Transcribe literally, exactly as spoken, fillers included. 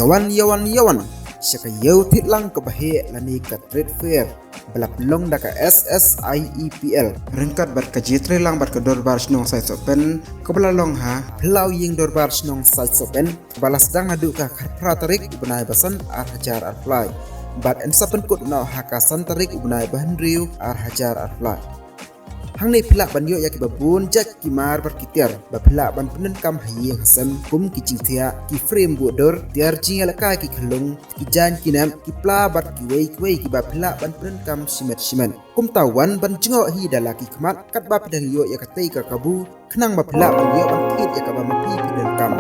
Yawan, yawan, yawan sha ka ïew thied lang kaba heh lane ka trade fair ba la pynlong da ka S S I E P L ryngkat bad ka jingïatreilang bad ka Dorbar Shnong Saisopen kaba la long ha Phyllaw Ïing Dorbar Shnong Saisopen, ba la sdang naduh ka khatphra tarik u bnai ba san ar hajar arphew lai bad yn sa pynkut noh ha ka san tarik u bnai ba hynriew ar hajar arphew lai. Hangne phi lah ban ïoh ïa kiba bun jait ki mar bad ki tiar ba phi lah ban pyndonkam ha ïing ha sem, kum ki jingthiah, ki frame buh dur, tiar jingïalehkai, ki khyllung, ki jaiñ ki nep, ki pla bad kiwei kiwei kiba phi lah ban pyndonkam shimet shimet. Kumta wan ban jngoh hi da la ki khmat katba phi dang ïoh ïa katei ka kabu, khnang ba phi lah ban ïoh ban thied ïa kaba ma phi phi donkam.